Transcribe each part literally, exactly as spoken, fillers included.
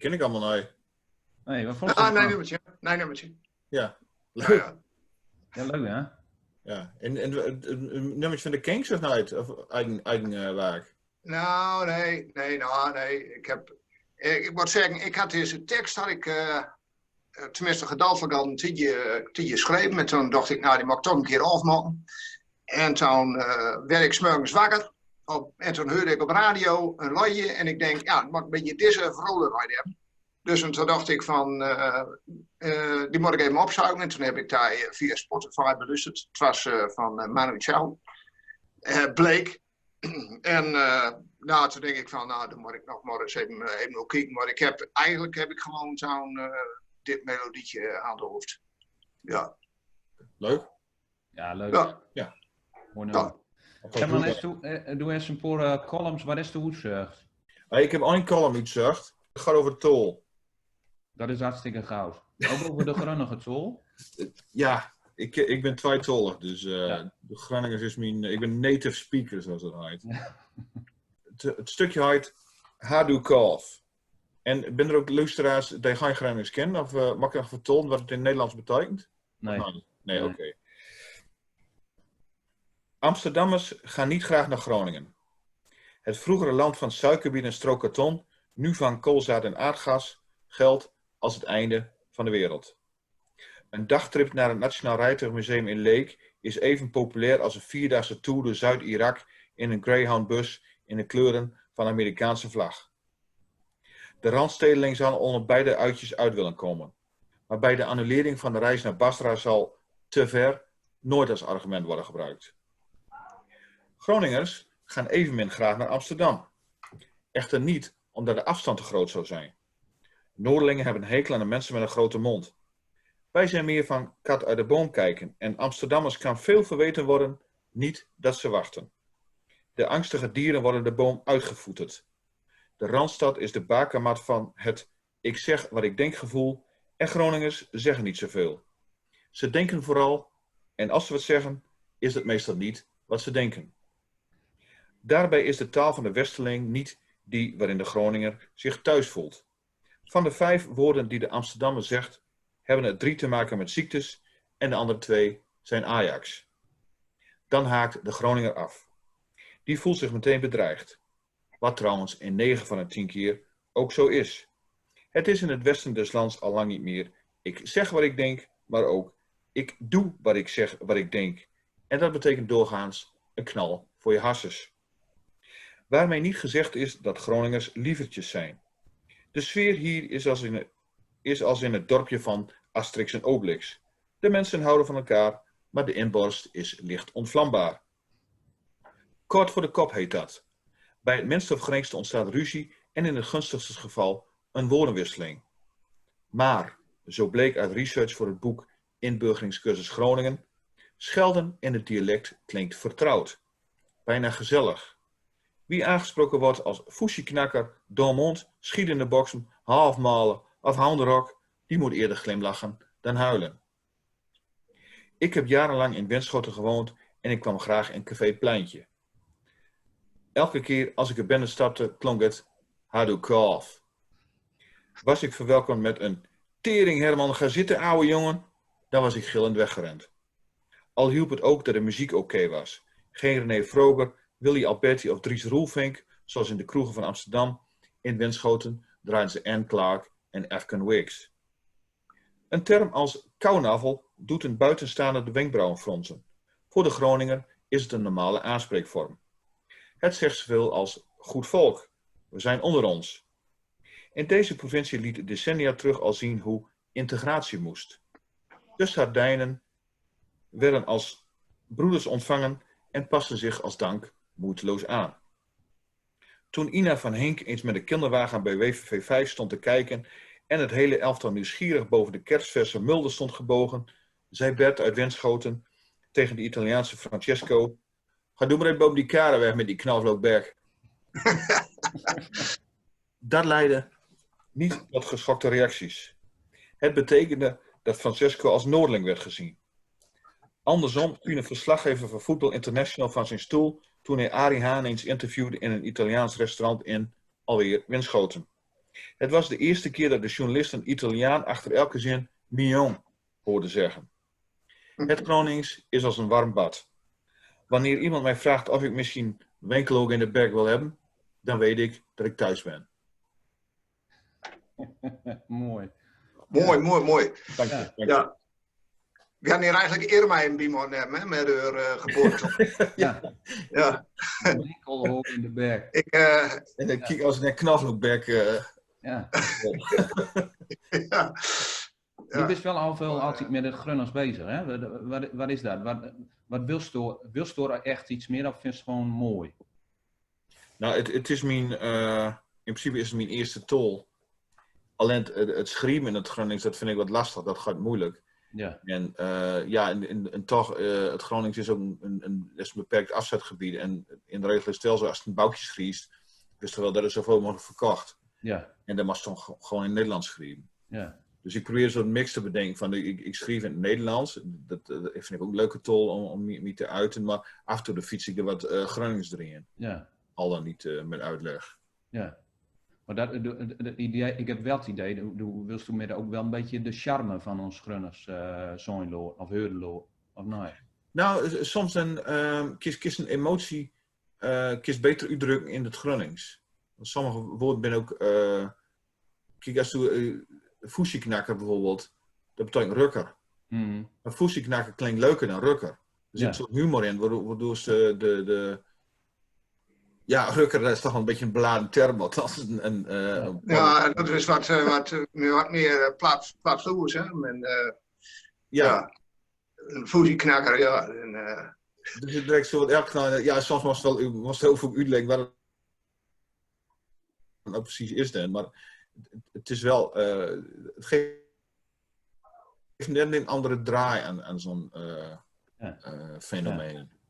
Ken ik allemaol neet. Nee, wat vond je ervan? Nee, nummertje. Nee, nummertje. Ja. Ja, leuk, hè? Ja. En, en, en, en nummertje van de Kinks of neet? Of eigen, eigen eh, werk? Nou, nee, nee, nou, nee. Ik heb, eh, ik moet zeggen, ik had deze tekst, had ik, eh, eh, tenminste, gedalvelijk al een tijdje, tijdje geschreven. En toen dacht ik, nou, die moet ik toch een keer afmaken. En toen eh, werd ik 's morgens wakker. Op, en toen hoorde ik op radio een liedje. En ik denk, ja, dan moet ik een beetje deze vrolijkheid hebben. Dus en toen dacht ik van, eh, eh, die moet ik even opzoeken. En toen heb ik daar eh, via Spotify beluisterd. Het was eh, van eh, Manu Chao. Eh, Bleek. En eh, nou, toen denk ik van, nou, dan moet ik nog maar eens even, eh, even nog kijken. Maar ik heb, eigenlijk heb ik gewoon zo'n eh, dit melodietje aan de hoofd. Ja. Leuk. Ja, leuk. Ja. Ja. Mooi nummer. Oké, doe eens een paar eh, columns. Wat is de oetzucht? Ik heb één column uitgezocht. Het gaat over tol. Dat is hartstikke goud. Ook over de Groningen tol? Ja, ik, ik ben tweetalig, dus eh, de Gronings is mijn, ik ben native speaker, zoals dat heet. Ja. Het, het stukje heet Hadoe Kalf. En ben er ook luisteraars die geen Gronings kennen, of eh, mag ik nog vertolken wat het in het Nederlands betekent? Nee. Nee, nee, oké. Amsterdammers gaan niet graag naar Groningen. Het vroegere land van suikerbiet en strookkarton, nu van koolzaad en aardgas, geldt als het einde van de wereld. Een dagtrip naar het Nationaal Rijtuigmuseum in Leek is even populair als een vierdaagse tour door Zuid-Irak in een Greyhound-bus in de kleuren van de Amerikaanse vlag. De Randstedeling zal onder beide uitjes uit willen komen, maar bij de annulering van de reis naar Basra zal te ver nooit als argument worden gebruikt. Groningers gaan evenmin graag naar Amsterdam. Echter niet omdat de afstand te groot zou zijn. Noorderlingen hebben een hekel aan de mensen met een grote mond. Wij zijn meer van kat uit de boom kijken en Amsterdammers kan veel verweten worden, niet dat ze wachten. De angstige dieren worden de boom uitgevoeterd. De Randstad is de bakermat van het ik zeg wat ik denk gevoel en Groningers zeggen niet zoveel. Ze denken vooral, en als ze wat zeggen, is het meestal niet wat ze denken. Daarbij is de taal van de westerling niet die waarin de Groninger zich thuis voelt. Van de vijf woorden die de Amsterdammer zegt, hebben er drie te maken met ziektes en de andere twee zijn Ajax. Dan haakt de Groninger af. Die voelt zich meteen bedreigd. Wat trouwens in negen van de tien keer ook zo is. Het is in het westen des lands al lang niet meer ik zeg wat ik denk, maar ook ik doe wat ik zeg wat ik denk. En dat betekent doorgaans een knal voor je hersens. Waarmee niet gezegd is dat Groningers lievertjes zijn. De sfeer hier is als in, is als in het dorpje van Asterix en Obelix. De mensen houden van elkaar, maar de inborst is licht ontvlambaar. Kort voor de kop heet dat. Bij het minste of geringste ontstaat ruzie en in het gunstigste geval een woordenwisseling. Maar, zo bleek uit research voor het boek Inburgeringscursus Groningen, schelden in het dialect klinkt vertrouwd. Bijna gezellig. Wie aangesproken wordt als foesieknakker, domhond, schiet in de boksem, halfmale of hou in de rok, die moet eerder glimlachen dan huilen. Ik heb jarenlang in Winschoten gewoond en ik kwam graag in café Pleintje. Elke keer als ik er binnen stapte, klonk het: "Hadoe Kalf." Was ik verwelkomd met een: "Tering Herman, ga zitten, ouwe jongen," dan was ik gillend weggerend. Al hielp het ook dat de muziek oké was. Geen René Froger, Willy Alberti of Dries Roelvink, zoals in de kroegen van Amsterdam. In Winschoten draaiden ze Anne Clark en Afghan Wigs. Een term als kauwnavel doet een buitenstaander de wenkbrauwen fronsen. Voor de Groninger is het een normale aanspreekvorm. Het zegt zoveel als: "Goed volk, we zijn onder ons." In deze provincie liet decennia terug al zien hoe integratie moest. De Sardijnen werden als broeders ontvangen en pasten zich als dank moeiteloos aan. Toen Ina van Hink eens met een kinderwagen bij W V V vijf stond te kijken en het hele elftal nieuwsgierig boven de kerstverse mulde stond gebogen, zei Bert uit Winschoten tegen de Italiaanse Francesco: "Ga doe maar even boven die kar weg met die knalvlookbek." Dat leidde niet tot geschokte reacties. Het betekende dat Francesco als Noorderling werd gezien. Andersom viel een verslaggever van Football International van zijn stoel toen hij Arie Haan eens interviewde in een Italiaans restaurant in, alweer, Winschoten. Het was de eerste keer dat de journalist een Italiaan achter elke zin "mignon" hoorde zeggen. Het Gronings is als een warm bad. Wanneer iemand mij vraagt of ik misschien wenklogen in de bek wil hebben, dan weet ik dat ik thuis ben. Mooi. Mooi, mooi, mooi. Dank je. Ja. We hadden hier eigenlijk Irma in Biemon hebben, hè, met haar uh, geboorte. Ja. Ja. Winkel in de bek. Ik, uh, En dan kijk als een knaflookbek. Uh, Ja. Ja. Je bent wel al veel altijd met het Grunners bezig, hè? Wat, wat, wat is dat? Wat, wat wilst, du, wilst du er echt iets meer of vindt je het gewoon mooi? Nou, het, het is mijn, uh, in principe is het mijn eerste tol. Alleen het, het schrijven in het Grunnings, dat vind ik wat lastig. Dat gaat moeilijk. Ja. En uh, ja, en, en, en toch, uh, het Grunnings is ook een, een, een, is een beperkt afzetgebied. En in de regel is het wel zo, als het een boekje schrijft, is er wel dat het zoveel mogelijk verkocht. Ja. En dan mag je dan gewoon in het Nederlands schrijven. Ja. Dus ik probeer zo'n mix te bedenken van, ik, ik schrijf in het Nederlands. Dat, dat vind ik ook een leuke tol om, om me, me te uiten. Maar af en toe dan fiets ik er wat uh, Grunnings erin. Ja. Al dan niet uh, met uitleg. Ja. Maar dat, de, de, de idee, ik heb wel het idee, du, du wilst du met ook wel een beetje de charme van ons Grunners uh, zijn laten, of horen laten, of nee? Nou, soms dan uh, kist, kist een emotie uh, kist beter uitdrukken in het Grunnings. Want sommige woorden zijn ook, uh, kijk, als du uh, foesieknakker bijvoorbeeld, dat betekent rukker. Mm. Maar foesieknakker klinkt leuker dan rukker. Er zit Ja. Zo'n humor in, waardoor, waardoor ze de, de, ja, rukker, dat is toch wel een beetje een beladen term, althans. Een, een, uh, een Ja, dat is wat, uh, wat, uh, wat meer uh, plat, platvloers, hè. En, uh, ja. Ja, een foesieknakker, ja. En, uh, Dus het direct zo wat erg gedaan. Ja, soms was het wel, was het heel veel uitleg waar het nou precies is dan. Maar het, het is wel, uh, het geeft net een andere draai aan, aan zo'n uh, Ja. uh, fenomeen.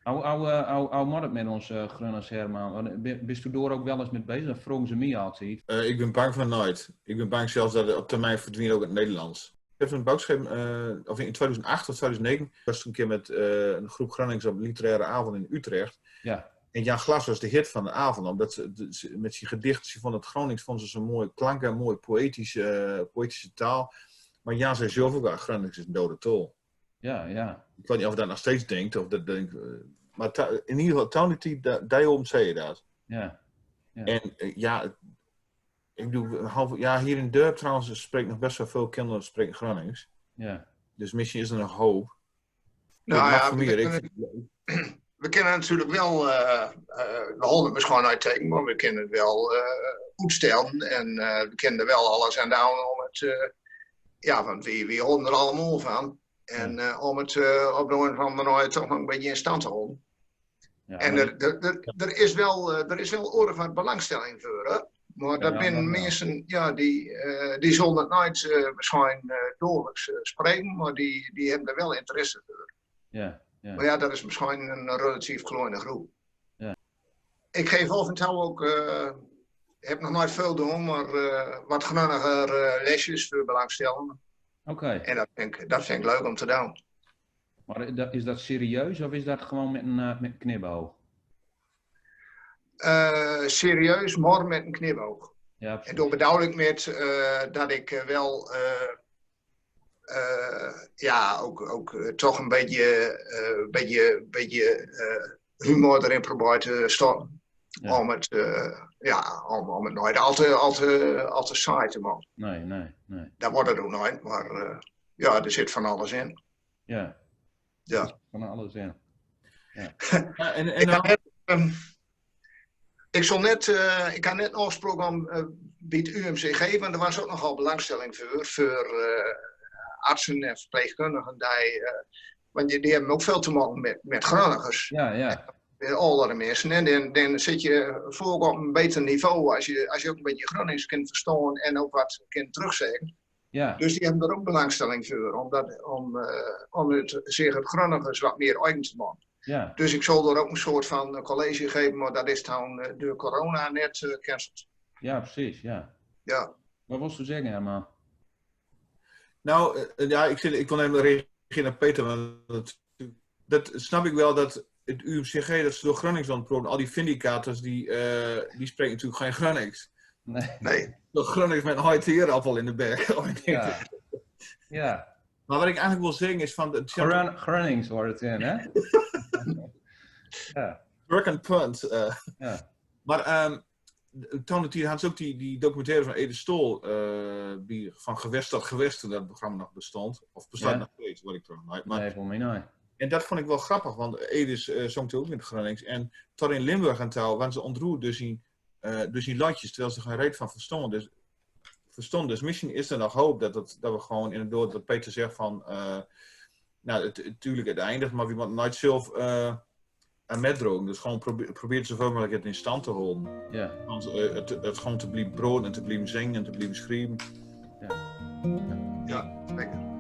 Hoe, hoe, uh, hoe, hoe moet het met ons uh, Grunners, Herman? Want, uh, bi- bist du daar ook wel eens mee bezig? Dat vroegen ze mij altijd. Uh, ik ben bang van nooit. Ik ben bang zelfs dat het op termijn verdwijnt ook in het Nederlands. Ik heb een boekje geschreven, uh, of in tweeduizend acht of tweeduizend negen, was toen een keer met uh, een groep Gronings op een literaire avond in Utrecht. Ja. En Jan Glas was de hit van de avond, omdat ze, de- ze- met zijn gedichten, ze vonden het Gronings vonden ze zo'n mooie klanken, een mooie poëtische, uh, poëtische taal. Maar Jan zei zelf ook al, Gronings is een dode tol. Ja, ja. Ik weet niet of hij dat nog steeds denkt. Of dat denk, uh, maar ta- in ieder geval, toen die, die, die om zei je dat. Ja. En uh, ja, het- ik bedoel, half, ja, hier in Durp trouwens spreken nog best wel veel kinderen spreken Gronings. Ja. Dus misschien is er nog hoop. Nou Mag ja, van we meer, ik kunnen, vind- we kunnen natuurlijk wel, uh, uh, we houden het misschien nooit tegen, maar we kunnen het wel uh, oetstellen. En uh, we kunnen er wel alles aan doen om het, uh, ja, want we, we houden er allemaal van. En uh, om het uh, op de een of andere manier toch nog een beetje in stand te houden. Ja, En maar er, er, er, er is wel, uh, er is wel oorlog wat belangstelling voor, hè? Maar dat Ja, zijn dat wel. Mensen, ja, die, uh, die zullen het nooit uh, misschien uh, dagelijks uh, spreken, maar die, die hebben er wel interesse voor. Ja, ja. Maar ja, dat is misschien een relatief kleine groep. Ja. Ik geef af en toe ook, uh, heb nog nooit veel doen, maar uh, wat Grunniger uh, lesjes voor belangstellenden. Oké. En dat vind, ik, dat vind ik leuk om te doen. Maar is dat, is dat serieus of is dat gewoon met een, uh, met een knipoog? Uh, serieus, maar met een knipoog. Ja, En daar bedoel ik met uh, dat ik uh, wel uh, uh, ja, ook, ook uh, toch een beetje, uh, beetje, beetje uh, humor erin probeer te stoppen. Ja. Om het, uh, ja, om, om het nooit al te, al te, al te saai te maken. Nee, nee, nee. Dat wordt het ook nooit, maar uh, ja, er zit van alles in. Ja. Ja. Van alles in. Ja. Ja, en, en Ik nou- kan net, um, ik zal net, uh, ik kan net een afspraak aan uh, bij het U M C G, want er was ook nogal belangstelling voor, voor uh, artsen en verpleegkundigen. Die, uh, want die, die hebben ook veel te maken met, met Grunnigers. Ja, ja. De oudere mensen. En dan, dan zit je vaak op een beter niveau als je, als je ook een beetje Grunnings kunt verstaan en ook wat kunt terugzeggen. Ja. Dus die hebben er ook belangstelling voor, om, dat, om, uh, om het, zich het Grunnigers wat meer eigen te maken. Ja. Dus ik zal er ook een soort van uh, college geven, maar dat is dan uh, door corona net uh, gecanceld. Ja, precies, ja. Ja. Wat wilst du zeggen, Herman? Nou, uh, ja, ik, zit, ik wil even reageren op Peter, want dat, dat snap ik wel, dat het U M C G, dat ze door Gronings aan het proeven, al die vindicators, die, uh, die spreken natuurlijk geen Gronings. Nee. Groningen met een hete appel in de bek. Ja. Maar wat ik eigenlijk wil zeggen is van... Groningen waar het in, hè? Ja. Broken Punt. Maar toen het hier had ze ook die, die documentaire van Ede Stol, van Gewest tot Gewest, toen dat programma nog bestond. Of bestaat nog steeds, wat ik trouwens niet. Maar, nee, volgens mij niet. En dat vond ik wel grappig, want Ede is, zong toen ook in het Gronings. En tot in Limburg en touw, waren ze ontroerd door zien, door zien landjes, terwijl ze geen reet van verstonden. Dus, verstonden. Dus misschien is er nog hoop dat, dat, dat we gewoon inderdaad, wat Peter zegt van, nou, het, natuurlijk het eindigt, maar we moeten nooit zelf en metdrogen. Dus gewoon probeer, probeer zoveel mogelijk het in stand te houden. Ja. Want het, het gewoon te blijven broden en te blijven zingen en te blijven schrijven. Ja, zeker.